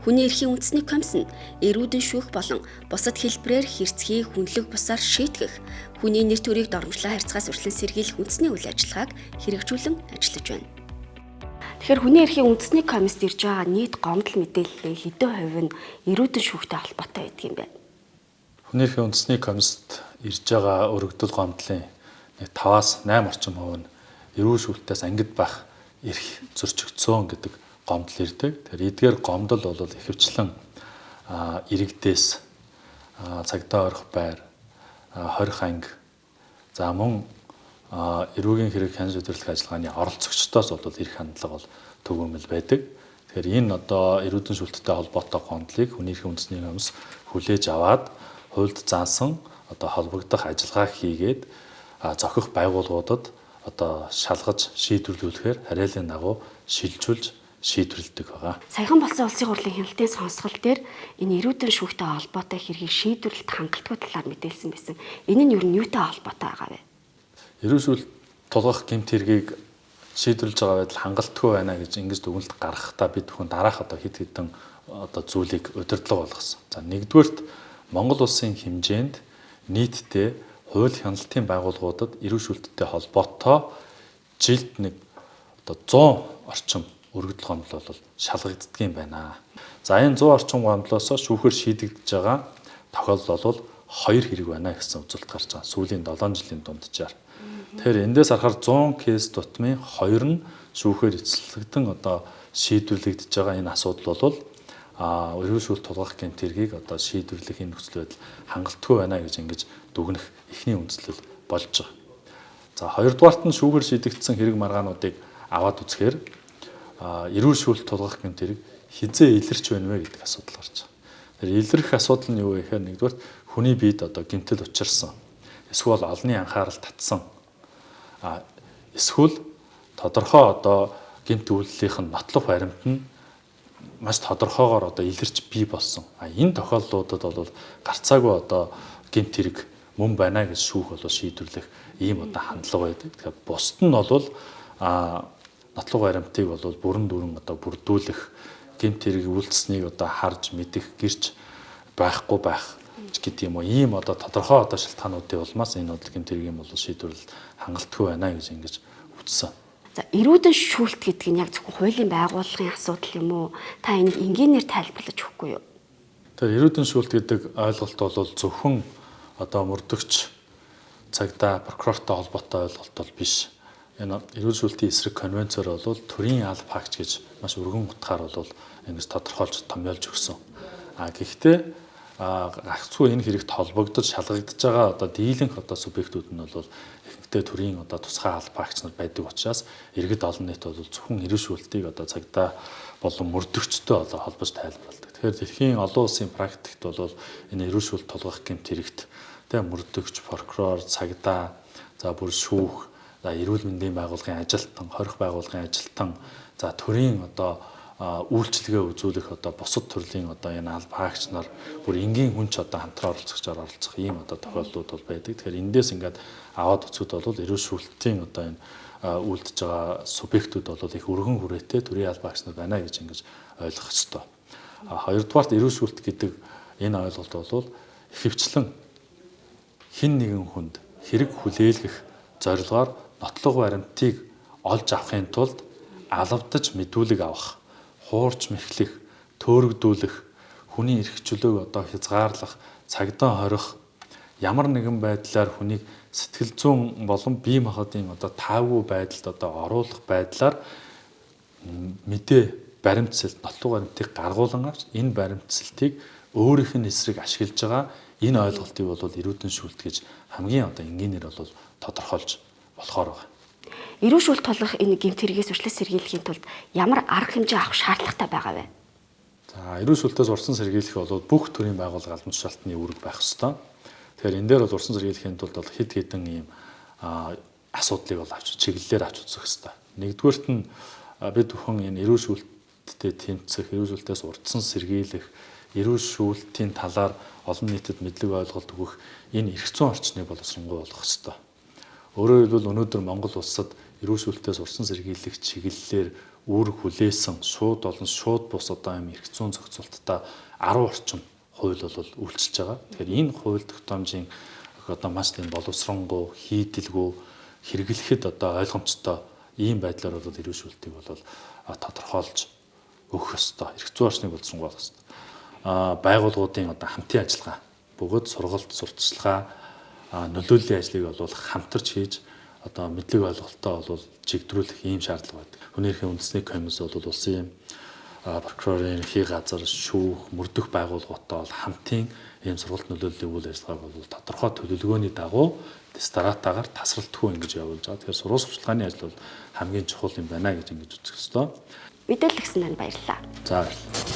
Хүний эрхийн үндэсний комисс нь эрүүдэн шүүх болон бусад хэлбэрээр хэрцгий хүнлэг бусаар шийтгэх, хүний нэр төрийг доромжлон харьцахаас урьдчилан сэргийлэх үндэсний үйл ажиллагааг хэрэгжүүлэн ажиллаж байна. Тэгэхээр хүний эрхийн үндэсний комиссд ирж байгаа нийт гомдол мэдээллийн хэдэн хувь нь эрүүдэн шүүхтэй холбоотой байдаг юм бэ? Хүний эрхийн үндэсний комиссд ирж байгаа өргөдөл гомдлын нэг 5-аас 8 орчим хувь нь эрүүл шүүлтээс ангид байх эрх зөрчигдсөн гэдэг гомдол ирдэг. Тэгэхээр эдгээр гомдол бол ихэвчлэн иргэдээс, цагдаа орох байр, хорих анги, за мөн эрүүгийн хэрэг хяналт шийдвэрлэх ажиллагааны оролцогчдоос бол эрх хандлага бол түгээмэл байдаг. Тэгэхээр энэ одоо эрүүдэн шүүлттэй холбоотой гомдлыг хүний эрхийн үндэсний комисс хүлээж аваад хуульд заасан одоо холбогдох ажиллагаа хийгээд зохих байгууллагуудад одоо шалгаж шийдвэрлүүлэхээр хариалын дагуу шилжүүлж шийдвэрлэдэг байгаа. Саяхан болсон улсын хурлын хяналтын сонсгол дээр энэ эрүүдэн шүүхтэй холбоотой хэргийг шийдвэрлэлт хангалтгүй талаар мэдээлсэн байсан. Энэ нь юу нь юутай холбоотой байгаа вэ? Эрүүл шүүлт тулгах гэмт хэргийг шийдвэрлэж байгаа байдал хангалтгүй байна гэж ингэж дүгнэлт гаргахдаа бид бүхэн дараах одоо хэд хэдэн одоо зүйлийг удирдлага болгосон. За, нэгдүгээрт Монгол улсын хэмжээнд нийтдээ хууль хяналтын байгууллагуудад эрүүл шүүлттэй холбоотой жилд нэг одоо 100 орчим өргөдөл гомдол бол шалгагддаг юм байна. За, энэ 100 орчим гомдлоосоо шүүхээр шийдэгдэж байгаа тохиолдол бол 2 хэрэг байна гэсэн үзүүлэлт гарч байгаа. Сүүлийн 7 жилийн дунджаар. Тэгэхээр эндээс харахаар 100 кейс тутмын 2 нь шүүхээр эцэслэгдэн одоо шийдвэрлэгдэж байгаа энэ асуудал бол эрүүл шүүлт тулгах гэмт хэргийг одоо шийдвэрлэх энэ нөхцөл байдал хангалтгүй байна гэж ингэж дүгнэх эхний үндслэл болж байгаа. За, хоёрдугаарт нь шүүхээр шийдэгдсэн хэрэг маргаануудыг аваад үзэхээр эрүүл шүүлт тулгах гэмт хэрэг хизээ илэрч байна вэ гэдэг асуудал гарч байгаа. Тэгэхээр илэрх асуудал нь юу вэ гэхээр нэгдүгээрт хүний биед одоо гэмтэл учирсан, эсвэл олонний анхаарал татсан, эсвэл тодорхой одоо гэмт үйлдэлийнх нь нотлох баримт нь маш тодорхойгоор одоо илэрч бий болсон. Энэ тохиолдлуудад бол гарцаагүй одоо гэмт хэрэг мөн байна гэж шүүх бол шийдвэрлэх ийм одоо хандлага байдаг. Тэгэхээр бусд нь бол нотлох баримтыг бол бүрэн дүүрэн одоо бүрдүүлэх, гэмт хэрэг үйлдэлснийг одоо харж мэдэх гэрч байхгүй байх гэдэг юм уу. Ийм одоо тодорхой одоо шалтгаануудын улмаас энэ бол гэмт хэргийн бол шийдвэрлэл хангалтгүй байна гэж ингэж үзсэн. За, эрүүдэн шүүлт гэдэг нь яг зөвхөн хуулийн байгууллагын асуудал юм уу? Та энийг энгийнээр тайлбарлаж өгөхгүй юу? Тэгэхээр эрүүдэн шүүлт гэдэг ойлголт бол зөвхөн одоо мөрдөгч, цагдаа, прокурортой холбоотой ойлголт бол биш. Энэ эрүүл шүүлтийн эсрэг конвенцээр бол төрийн алба хаагч гэж маш өргөн утгаар бол ингэж тодорхойлж томьёолж өгсөн. Гэхдээ гагцхүү энэ хэрэгт холбогдож шалгагдаж байгаа одоо дийлэнх одоо субъектүүд нь бол ихэнхдээ төрийн одоо тусгай алба хаагч нар байдаг учраас иргэд олон нийт бол зөвхөн эрүүл шүүлтийг одоо цагдаа болон мөрдөгчтэй одоо холбож тайлбарладаг. Тэгэхээр дэлхийн олон улсын практикт бол энэ эрүүл шүүлт тулгах гэмт хэрэгт тэ мөрдөгч, прокурор, цагдаа, за бүр шүүх, за эрүүл мэндийн байгууллагын ажилтан, хорих байгууллагын ажилтан, за төрийн одоо үйлчилгээ үзүүлэх одоо бусад төрлийн одоо энэ алба хаагч нар, бүр энгийн хүн ч одоо хамтран оролцогчоор оролцох ийм одоо тохиолдлууд бол байдаг. Тэгэхээр эндээс ингээд аваад үзэхэд бол эрүүл шүүлтийн одоо энэ үйлдэж байгаа субъектүүд бол их өргөн хүрээтэй төрийн алба хаагч нар байна гэж ингэж ойлгох ёстой. Хоёрдугаарт эрүүл шүүлт гэдэг энэ ойлголт бол ихэвчлэн хэн нэгэн хүнд хэрэг хүлээлгэх зорилгоор нотлох баримтыг олж авахын тулд алавдаж мэдүүлэг авах, хуурч мэхлэх, төөрөгдүүлэх, хүний эрх чөлөөг одоо хязгаарлах, цагдаа хорих, ямар нэгэн байдлаар хүнийг сэтгэл зүйн болон бие махбодын одоо таагүй байдалд одоо оруулах байдлаар мэдээ баримтсалт, нотлох баримтыг гаргуулан авч энэ баримтсалтыг өөрийнх нь эсрэг ашиглаж байгаа энэ ойлголтыг бол эрүүдэн шүүлт гэж хамгийн одоо энгийнээр бол тодорхойлж болохоор байгаа. Эрүүл шүүлт тулгах энэ гэмт хэрэгээс урьдчилан сэргийлэхийн тулд ямар арга хэмжээ авах шаардлагатай байгаа вэ? За, эрүүл шүүлтээс урьдчилан сэргийлэх бол бүх төрлийн байгууллага албан тушаалтны үүрэг байх ёстой. Тэгэхээр энэ дээр бол урьдчилан сэргийлэхийн тулд бол хэд хэдэн ийм асуудлыг бол авч чиглэлээр авч үзэх ёстой. Нэгдүгээрт нь бид бүхэн энэ эрүүл шүүлттэй тэмцэх, эрүүл шүүлтээс урьдчилан сэргийлэх, эрүүл шүүлтийн талаар олон нийтэд мэдлэг ойлголт өгөх энэ эрх зүйн орчныг боловсронгуй болгох ёстой. Өөрөөр хэлбэл өнөөдөр Монгол улсад эрүүл шүүлтээс урьдчилан сэргийлэх чиглэлээр үүрэг хүлээсэн шууд болон шууд бус одоо юм эрх зүйн зохицуулттай 10 орчим хууль бол үйлчилж байгаа. Тэгэхээр энэ хууль тогтоомжийн одоо маш тийм боловсронгуй, хийдэлгүй хэрэглэхэд одоо ойлгомжтой ийм байдлаар бол эрүүл шүүлтийг бол тодорхойлж өгөх ёстой. Эрх зүйн орчныг боловсронгуй болгох ёстой. Байгууллагуудын одоо хамтын ажиллагаа бөгөөд сургалт, сурталчилгаа, нөлөөллийн ажлыг бол хамтарч хийж одоо мэдлэг ойлголтоо бол чигдрүүлэх ийм шаардлага байдаг. Хүний эрхийн үндэсний комисс бол улсын прокурорын ерөнхий газар, шүүх, мөрдөх байгууллагуудтай бол хамтын ийм сургалт нөлөөллийн үйл ажиллагааг бол тодорхой төлөвлөгөөний дагуу дараатаагаар тасралтгүй ингэж явуулж байгаа. Тэгэхээр сургууль сурчлагын ажил бол хамгийн чухал юм байна гэж ингэж үзэх ёстой. Мэдээлэл өгсөн танд баярлалаа. За, баярлалаа.